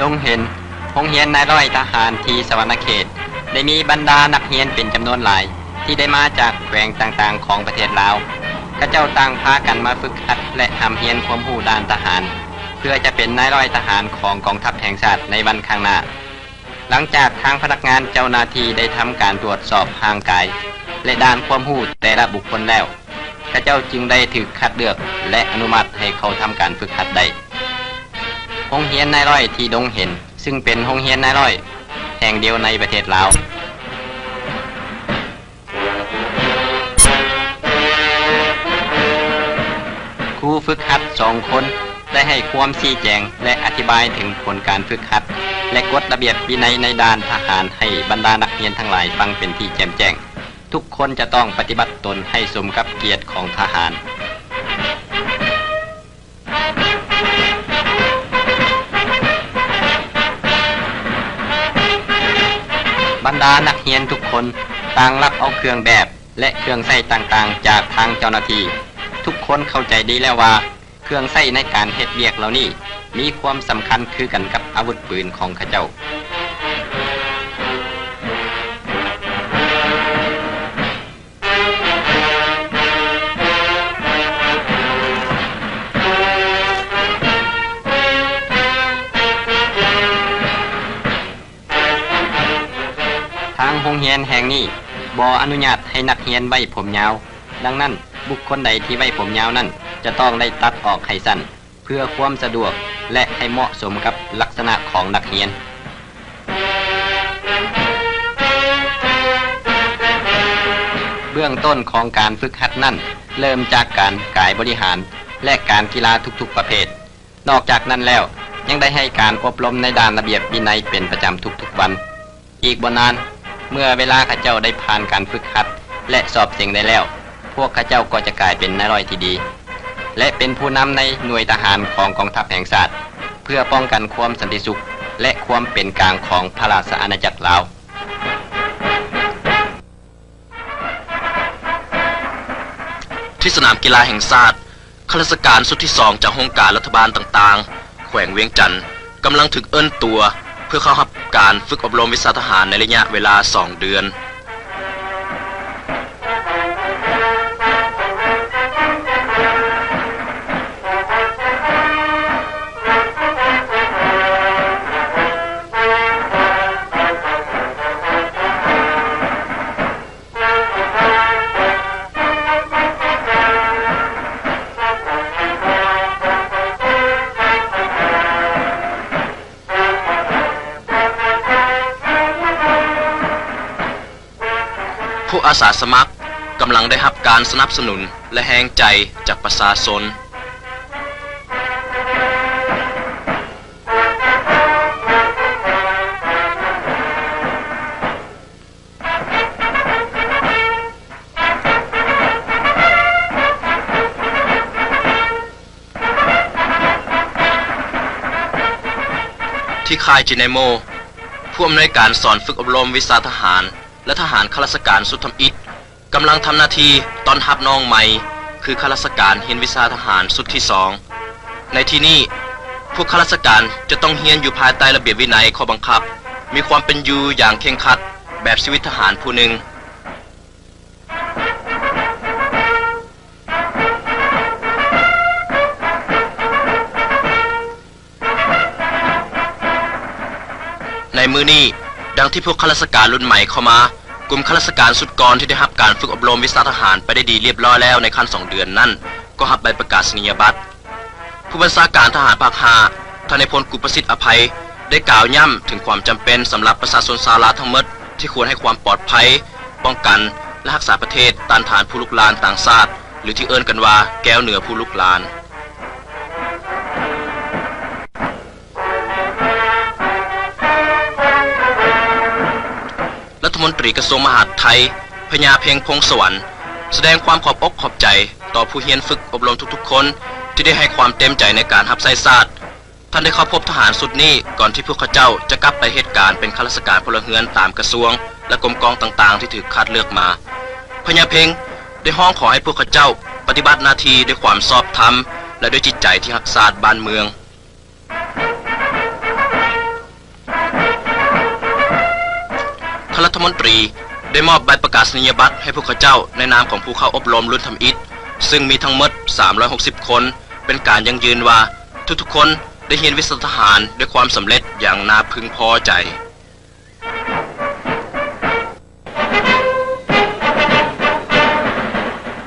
ດົງເຫັນ, ໂຮງຮຽນນາຍຮ້ອຍທະຫານທີ່ສະຫວັນນະເຂດ ໄດ້ມີບັນດານັກຮຽນເປັນຈຳນວນຫຼາຍ ທີ່ໄດ້ມາຈາກແຂວງຕ່າງໆຂອງປະເທດລາວ. ເຂົາເຈົ້າຕ່າງພາກັນມາຝຶກຫັດ ແລະ ຮ່ຳຮຽນຄວາມຮູ້ດ້ານທະຫານ ເພື່ອຈະເປັນນາຍຮ້ອຍທະຫານຂອງກອງທັບແຫ່ງຊາດໃນວັນຂ້າງໜ້າ. ຫຼັງຈາກທາງພະນັກງານເຈົ້າໜ້າທີ່ໄດ້ທຳການຕວດສອບຮ່າງກາຍ ແລະ ດ້ານຄວາມຮູ້ແຕ່ລະບຸກຄົນແລ້ວ, ເຂົາເຈົ້າຈຶ່ງໄດ້ຖືກຄັດເລືອກ ແລະ ອະນຸມັດໃຫ້ເຂົ້າທຳການຝຶກຫັດໄດ້. ໂຮງຮຽນນາຍຮ້ອຍທີ່ດົງເຫັນ ຊຶ່ງເປັນໂຮງຮຽນນາຍຮ້ອຍແຫ່ງດຽວໃນປະເທດລາວ. ຄູຝຶກຫັດສອງຄົນໄດ້ໃຫ້ຄວາມຊີ້ແຈງ ແລະ ອະທິບາຍເຖິງຜົນການຝຶກຫັດ ແລະ ກົດລະບຽບວິໄນໃນດ້ານທະຫານໃຫ້ບັນດານັກຮຽນທັງຫຼາຍຟັງເປັນທີ່ແຈ່ມແຈ້ງ. ທຸກຄົນຈະຕ້ອງປະຕິບັດຕົນໃຫ້ສົມກັບກຽດຂອງທະຫານ. ບັນດານັກຮຽນທຸກຄົນຕ່າງລັກເອົາເຄື່ອງແບບ ແລະ ເຄື່ອງໃຊ້ຕ່າງໆຈາກທາງເຈົ້າໜ້າທີ່. ທຸກຄົນເຂົ້າໃຈດີແລ້ວວ່າ ເຄື່ອງໃຊ້ໃນການເຮັດວຽກເຫຼົ່ານີ້ມີຄວາມສຳຄັນຄືກັນກັບອາວຸດປືນຂອງເຂົາເຈົ້າ. ທາງໂຮງຮຽນແຫ່ງນີ້ບໍ່ອະນຸຍາດໃຫ້ນັກຮຽນໄວ້ຜົມຍາວ, ດັ່ງນັ້ນ ບຸກຄົນໃດທີ່ໄວ້ຜົມຍາວນັ້ນ ຈະຕ້ອງໄດ້ຕັດອອກໃຫ້ສັ້ນ ເພື່ອຄວາມສະດວກ ແລະ ໃຫ້ເໝາະສົມກັບລັກສະນະຂອງນັກຮຽນ. ເບື້ອງຕົ້ນຂອງການຝຶກຫັດນັ້ນ ເລີ່ມຈາກການກາຍບໍລິຫານ ແລະ ການກິລາທຸກໆປະເພດ. ນອກຈາກນັ້ນແລ້ວ ຍັງໄດ້ໃຫ້ການອົບຮົມໃນດ້ານລະບຽບວິໄນເປັນປະຈຳທຸກໆວັນ. ອີກບໍ່ນານ, ເມື່ອເວລາເຂົາເຈົ້າໄດ້ຜ່ານການຝຶກຫັດ ແລະ ສອບເສັງໄດ້ແລ້ວ, ພວກເຂົາເຈົ້າກໍຈະກາຍເປັນນາຍຮ້ອຍທີ່ດີ ແລະ ເປັນຜູ້ນຳໃນໜ່ວຍທະຫານຂອງກອງທັບແຫ່ງຊາດ ເພື່ອປ້ອງກັນຄວາມສັນຕິສຸກ ແລະ ຄວາມເປັນກາງຂອງພະລາຊະອານາຈັກລາວ. ທີ່ສະໜາມກິລາແຫ່ງຊາດ, ຂ້າລາຊະການຊຸດທີສອງຈາກຫ້ອງການລັດຖະບານຕ່າງໆ ແຂວງວຽງຈັນ ກຳລັງຖືກເອີ້ນຕົວເພື່ອເຂົ້າຮັບການຝຶກອົບຮົມວິຊາທະຫານໃນໄລຍະເວລາສອງເດືອນ. ພວກອາສາສະໝັກກຳລັງໄດ້ຮັບການສະໜັບສະໜູນ ແລະ ແຮງໃຈຈາກປະຊາຊົນ. ທີ່ຄ້າຍເຈເນໂມ, ຜູ້ອຳນວຍການສອນຝຶກອົບຮົມວິຊາທະຫານ ແລະ ທະຫານຂ້າລາຊະການຊຸດທຳອິດ ກຳລັງທຳໜ້າທີ່ຕ້ອນຮັບນ້ອງໃໝ່ ຄືຂ້າລາຊະການຮຽນວິຊາທະຫານຊຸດທີສອງ. ໃນທີ່ນີ້, ພວກຂ້າລາຊະການຈະຕ້ອງຮຽນຢູ່ພາຍໃຕ້ລະບຽບວິໄນ, ຂໍ້ບັງຄັບ, ມີຄວາມເປັນຢູ່ຢ່າງເຄັ່ງຄັດແບບຊີວິດທະຫານຜູ້ໜຶ່ງ. ໃນມື້ນີ້, ດັ່ງທີ່ພວກຂ້າລາຊະການລຸ້ນໃໝ່ເຂົ້າມາ, ກຸ່ມຂ້າລາຊະການຊຸດກ່ອນທີ່ໄດ້ຮັບການຝຶກອົບຮົມວິຊາທະຫານໄປໄດ້ດີລຽບຮ້ອຍແລ້ວໃນຂັ້ນສອງເດືອນນັ້ນ, ກໍຮັບໃບປະກາສະນີຍະບັດ. ຜູ້ບັນຊາການທະຫານພາກຫ້າ ທ່ານນາຍພົນ ກຸປະສິດ ອະໄພ ໄດ້ກ່າວຢ້ຳເຖິງຄວາມຈຳເປັນສຳລັບປະຊາຊົນຊາວລາວທັງໝົດ ທີ່ຄວນໃຫ້ຄວາມປອດໄພ, ປ້ອງກັນ ແລະ ຮັກສາປະເທດ ຕ້ານທານຜູ້ລຸກລານຕ່າງຊາດ ຫຼື ທີ່ເອີ້ນກັນວ່າ ແກວເໜືອຜູ້ລຸກລານ. ລັດຖະມົນຕີກະຊວງມະຫາດໄທ ພະຍາເພັງ ພົງສະຫວັນ ສະແດງຄວາມຂອບອົກຂອບໃຈຕໍ່ຜູ້ຮຽນຝຶກອົບຮົມທຸກໆຄົນ ທີ່ໄດ້ໃຫ້ຄວາມເຕັມໃຈໃນການຮັບໃຊ້ຊາດ. ທ່ານໄດ້ເຂົ້າພົບທະຫານຊຸດນີ້ ກ່ອນທີ່ພວກເຂົາເຈົ້າຈະກັບໄປເຮັດການເປັນຂ້າລາຊະການພົນລະເຮືອນຕາມກະຊວງ ແລະ ກົມກອງຕ່າງໆ ທີ່ຖືກຄັດເລືອກມາ. ພະຍາເພັງໄດ້ຮ້ອງຂໍໃຫ້ພວກເຂົາເຈົ້າປະຕິບັດໜ້າທີ່ດ້ວຍຄວາມຊອບທຳ ແລະ ດ້ວຍຈິດໃຈທີ່ຮັກຊາດບ້ານເມືອງ. ລັດຖະມົນຕີໄດ້ມອບໃບປະກາສະນີຍະບັດໃຫ້ພວກເຂົາເຈົ້າໃນນາມຂອງຜູ້ເຂົ້າອົບຮົມລຸ້ນທຳອິດ, ຊຶ່ງມີທັງໝົດສາມຮ້ອຍຫົກສິບຄົນ, ເປັນການຢັ້ງຢືນວ່າທຸກໆຄົນໄດ້ຮຽນວິຊາທະຫານດ້ວຍຄວາມສຳເລັດຢ່າງໜ້າເພິ່ງພໍໃຈ.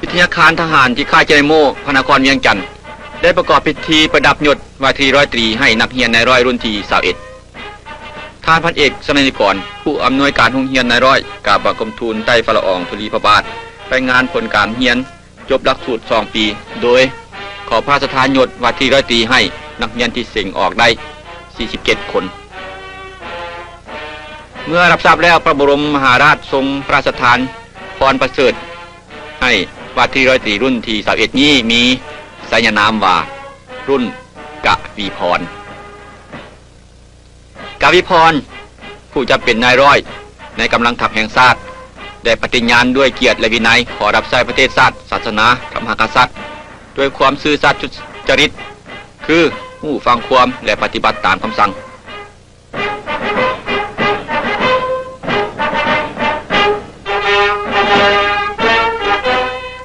ວິທະຍາຄານທະຫານທີ່ຄ້າຍເຈເນໂມ ພະນະຄອນວຽງຈັນ ໄດ້ປະກອບພິທີປະດັບຍົດວ່າທີ່ຮ້ອຍຕີໃຫ້ນັກຮຽນນາຍຮ້ອຍລຸ້ນທີຊາວເອັດ. ທ່ານພັນເອກ ສະໄນນິກອນ ຜູ້ອຳນວຍການໂຮງຮຽນນາຍຮ້ອຍ ກາບບັງຄົມທູນໃຕ້ພະລະອອງທຸລີພະບາດ ລາຍງານຜົນການຮຽນຈົບຫຼັກສູດສອງປີ ໂດຍຂໍພະລາຊະທານຍົດວ່າທີ່ຮ້ອຍຕີໃຫ້ນັກຮຽນທີ່ເສັງອອກໄດ້ສີ່ສິບເຈັດຄົນ. ເມື່ອຮັບຊາບແລ້ວ, ພະບລົມມະຫາລາດຊົງພະລາຊະທານພອນປະເສີດໃຫ້ວ່າທີ່ຮ້ອຍຕີລຸ້ນທີຊາວເອັດນີ້ມີໄຊຍະນາມວ່າ ລຸ້ນກະວີພອນ. ກະວີພອນ ຜູ້ຈະເປັນນາຍຮ້ອຍໃນກຳລັງທັບແຫ່ງຊາດ ໄດ້ປະຕິນຍານດ້ວຍກຽດ ແລະ ວິໄນ ຂໍຮັບໃຊ້ປະເທດຊາດ, ສາສະໜາ, ພະມະຫາກະສັດ ດ້ວຍຄວາມຊື່ສັດສຸດຈະລິດ ຄືຮູ້ຟັງຄວາມ ແລະ ປະຕິບັດຕາມຄຳສັ່ງ.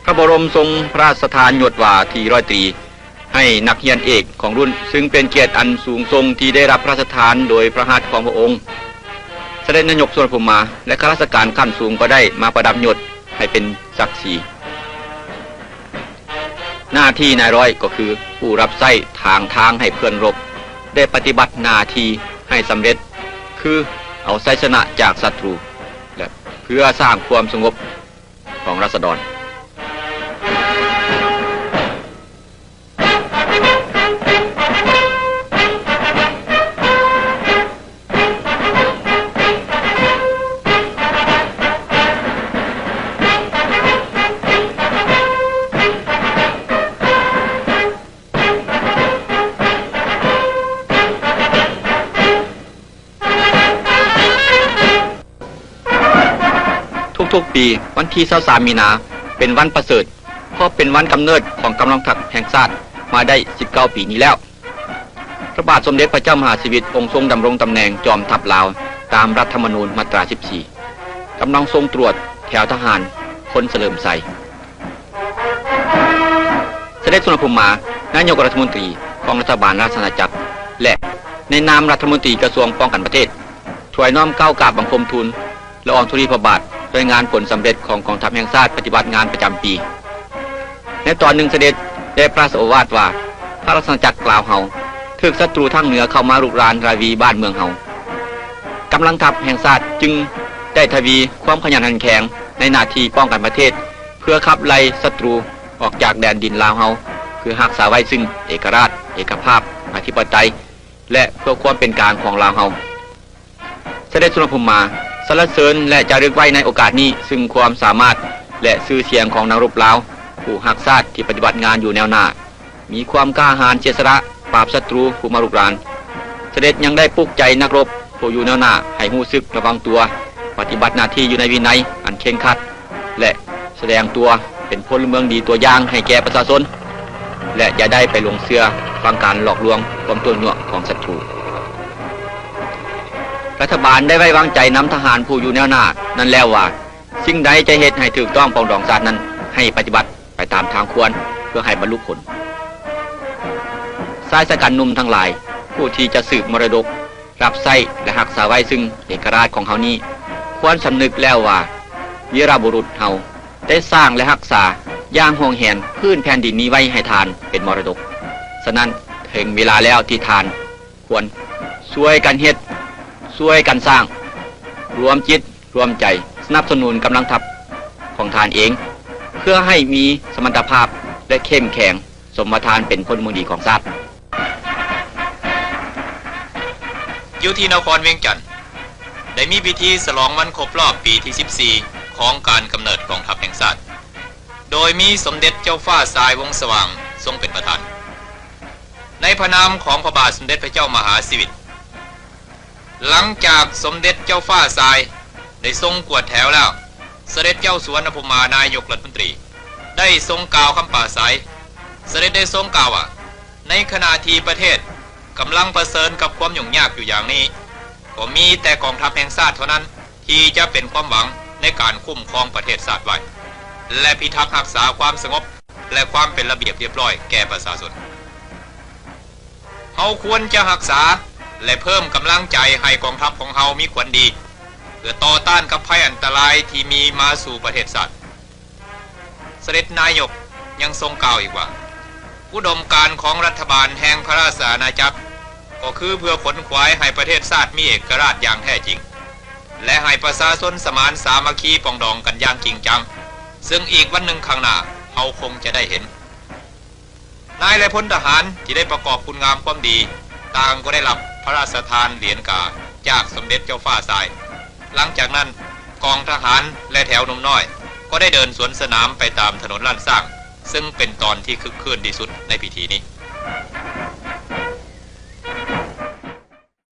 ພະບລົມຊົງພະລາຊະທານຍົດວ່າທີ່ຮ້ອຍຕີ ໃຫ້ນັກຮຽນເອກຂອງລຸ້ນ, ຊຶ່ງເປັນກຽດອັນສູງສົ່ງທີ່ໄດ້ຮັບພະລາຊະທານໂດຍພະຫັດຂອງພະອົງ. ສະເດັດນາຍົກສຸວັນນະພູມາ ແລະ ຂ້າລາຊະການຂັ້ນສູງກໍໄດ້ມາປະດັບຍົດໃຫ້ເປັນສັກສີ. ໜ້າທີ່ນາຍຮ້ອຍກໍຄືຜູ້ຮັບໃຊ້ຖາງທາງໃຫ້ເພື່ອນລົບໄດ້ປະຕິບັດໜ້າທີ່ໃຫ້ສຳເລັດ, ຄືເອົາໄຊຊະນະຈາກສັດຕູ ແລະ ເພື່ອສ້າງຄວາມສະຫງົບ ຂອງລາຊະດອນ. ທຸກໆປີ, ວັນທີຊາວສາມມີນາ ເປັນວັນປະເສີດ, ເພາະເປັນວັນກຳເນີດຂອງກຳລັງທັບແຫ່ງຊາດມາໄດ້ສິບເກົ້າປີນີ້ແລ້ວ. ພະບາດສົມເດັດພະເຈົ້າມະຫາຊີວິດ ອົງຊົງດຳລົງຕຳແໜ່ງຈອມທັບລາວ ຕາມລັດທຳມະນູນມາດຕາສິບສີ່ ກຳລັງຊົງຕຣວດແຖວທະຫານພົນສະເຫຼີມໄຊ. ສະເດັດສຸວັນນະພູມາ ນາຍົກລັດຖະມົນຕີຂອງລັດຖະບານລາຊະອານາຈັກ ແລະ ໃນນາມລັດຖະມົນຕີກະຊວງປ້ອງກັນປະເທດ ຖວາຍນ້ອມເກົ້າກາບບັງຄົມທູນລະອອງທຸລີພະບາດ ລາຍງານຜົນສຳເລັດຂອງກອງທັບແຫ່ງຊາດປະຕິບັດງານປະຈຳປີ. ໃນຕອນໜຶ່ງສະເດັດໄດ້ພະລາຊະໂອວາດວ່າ ພະລາຊະອານາຈັກລາວເຮົາຖືກສັດຕູທາງເໜືອເຂົ້າມາລຸກລານລາວີບ້ານເມືອງເຮົາ. ກຳລັງທັບແຫ່ງຊາດຈຶ່ງໄດ້ທະວີຄວາມຂະຫຍັນຂັນແຂງໃນໜ້າທີ່ປ້ອງກັນປະເທດ ເພື່ອຂັບໄລ່ສັດຕູອອກຈາກແດນດິນລາວເຮົາ ເພື່ອຮັກສາໄວ້ຊຶ່ງເອກະລາດ, ເອກະພາບ, ອະທິປະໄຕ ແລະ ເພື່ອຄວາມເປັນກາງຂອງລາວເຮົາ. ສະເດັດສຸວັນນະພູມາ ສັນລະເສີນ ແລະ ຈາລຶກໄວ້ໃນໂອກາດນີ້ ຊຶ່ງຄວາມສາມາດ ແລະ ຊື່ສຽງຂອງນັກລົບລາວ ຜູ້ຮັກຊາດທີ່ປະຕິບັດງານຢູ່ແນວໜ້າ ມີຄວາມກ້າຫານເສຍສະຫຼະປາບສັດຕູຜູ້ມາລຸກລານ. ສະເດັດຍັງໄດ້ປຸກໃຈນັກລົບຜູ້ຢູ່ແນວໜ້າໃຫ້ຮູ້ສຶກລະວັງຕົວ, ປະຕິບັດໜ້າທີ່ຢູ່ໃນວິໄນອັນເຄັ່ງຄັດ ແລະ ສະແດງຕົວເປັນພົນລະເມືອງດີຕົວຢ່າງໃຫ້ແກ່ປະຊາຊົນ ແລະ ຢ່າໄດ້ໄປຫຼົງເຊື່ອຟັງການຫຼອກລວງຄວາມຕົວະໜ່ວງຂອງສັດຕູ. ລັດຖະບານໄດ້ໄວ້ວາງໃຈນຳທະຫານຜູ້ຢູ່ແນວໜ້ານັ້ນແລ້ວວ່າ ສິ່ງໃດຈະເຮັດໃຫ້ຖືກຕ້ອງປອງດອງຊາດນັ້ນ ໃຫ້ປະຕິບັດໄປຕາມທາງຄວນ ເພື່ອໃຫ້ບັນລຸຜົນ. ຊາຍຊະກັນໜຸ່ມທັງຫຼາຍ ຜູ້ທີ່ຈະສືບມໍລະດົກ ຮັບໃຊ້ ແລະ ຮັກສາໄວ້ຊຶ່ງເອກະລາດຂອງເຮົານີ້ ຄວນສຳນຶກແລ້ວວ່າ ວີລະບຸລຸດເຮົາໄດ້ສ້າງ ແລະ ຮັກສາຢ່າງຫວງແຫນພື້ນແຜ່ນດິນນີ້ໄວ້ໃຫ້ທ່ານເປັນມໍລະດົກ. ສະນັ້ນ, ເຖິງເວລາແລ້ວທີ່ທ່ານຄວນຊ່ວຍກັນເຮັດ, ຊ່ວຍກັນສ້າງ, ລວມຈິດ ລວມໃຈສະໜັບສະໜູນກຳລັງທັບຂອງທ່ານເອງ ເພື່ອໃຫ້ມີສະມັນຕະພາບ ແລະ ເຂັ້ມແຂງ ສົມວ່າທ່ານເປັນພົນລະເມືອງດີຂອງຊາດ. ຢູ່ທີ່ນະຄອນວຽງຈັນ ໄດ້ມີພິທີສະຫຼອງວັນຄົບລອບປີທີສິບສີ່ ຂອງການກຳເນີດກອງທັບແຫ່ງຊາດ ໂດຍມີສົມເດັດເຈົ້າຟ້າຊາຍ ວົງສະຫວ່າງ ຊົງເປັນປະທານ ໃນພະນາມຂອງພະບາດສົມເດັດພະເຈົ້າມະຫາຊີວິດ. ຫຼັງຈາກສົມເດັດເຈົ້າຟ້າຊາຍໄດ້ຊົງກວດແຖວແລ້ວ, ສະເດັດເຈົ້າສຸວັນນະພູມາ ນາຍົກລັດຖະມົນຕີ ໄດ້ຊົງກ່າວຄຳປາໄສ. ສະເດັດໄດ້ຊົງກ່າວວ່າ, ໃນຂະນະທີ່ປະເທດກຳລັງປະເຊີນກັບຄວາມຫຍຸ້ງຍາກຢູ່ຢ່າງນີ້, ກໍມີແຕ່ກອງທັບແຫ່ງຊາດເທົ່ານັ້ນ ທີ່ຈະເປັນຄວາມຫວັງໃນການຄຸ້ມຄອງປະເທດຊາດໄວ້ ແລະ ພິທັກຮັກສາຄວາມສະຫງົບ ແລະ ຄວາມເປັນລະບຽບລຽບຮ້ອຍແກ່ປະຊາຊົນ. ເຮົາຄວນຈະຮັກສາ ແລະ ເພີ່ມກຳລັງໃຈໃຫ້ກອງທັບຂອງເຮົາມີຂວັນດີ ເພື່ອຕໍ່ຕ້ານກັບໄພອັນຕະລາຍທີ່ມີມາສູ່ປະເທດຊາດ. ສະເດັດນາຍົກຍັງຊົງກ່າວອີກວ່າ, ອຸດົມການຂອງລັດຖະບານແຫ່ງພະລາຊະອານາຈັກ ກໍຄືເພື່ອຂົນຂວາຍໃຫ້ປະເທດຊາດມີເອກະລາດຢ່າງແທ້ຈິງ ແລະ ໃຫ້ປະຊາຊົນສະໝານສາມັກຄີປອງດອງກັນຢ່າງຈິງຈັງ, ເຊິ່ງອີກວັນໜຶ່ງຂ້າງໜ້າເຮົາຄົງຈະໄດ້ເຫັນ. ນາຍ ແລະ ພົນທະຫານທີ່ໄດ້ປະກອບຄຸນງາມຄວາມດີ ຕ່າງກໍໄດ້ຮັບພະລາຊະທານຫຼຽນກາຈາກສົມເດັດເຈົ້າຟ້າຊາຍ. ຫຼັງຈາກນັ້ນ, ກອງທະຫານ ແລະ ແຖວໜຸ່ມນ້ອຍ ກໍໄດ້ເດີນສວນສະໜາມໄປຕາມຖະໜົນລ້ານຊ້າງ, ເຊິ່ງເປັນຕອນທີ່ຄຶກຄື້ນທີ່ສຸດໃນພິທີນີ້.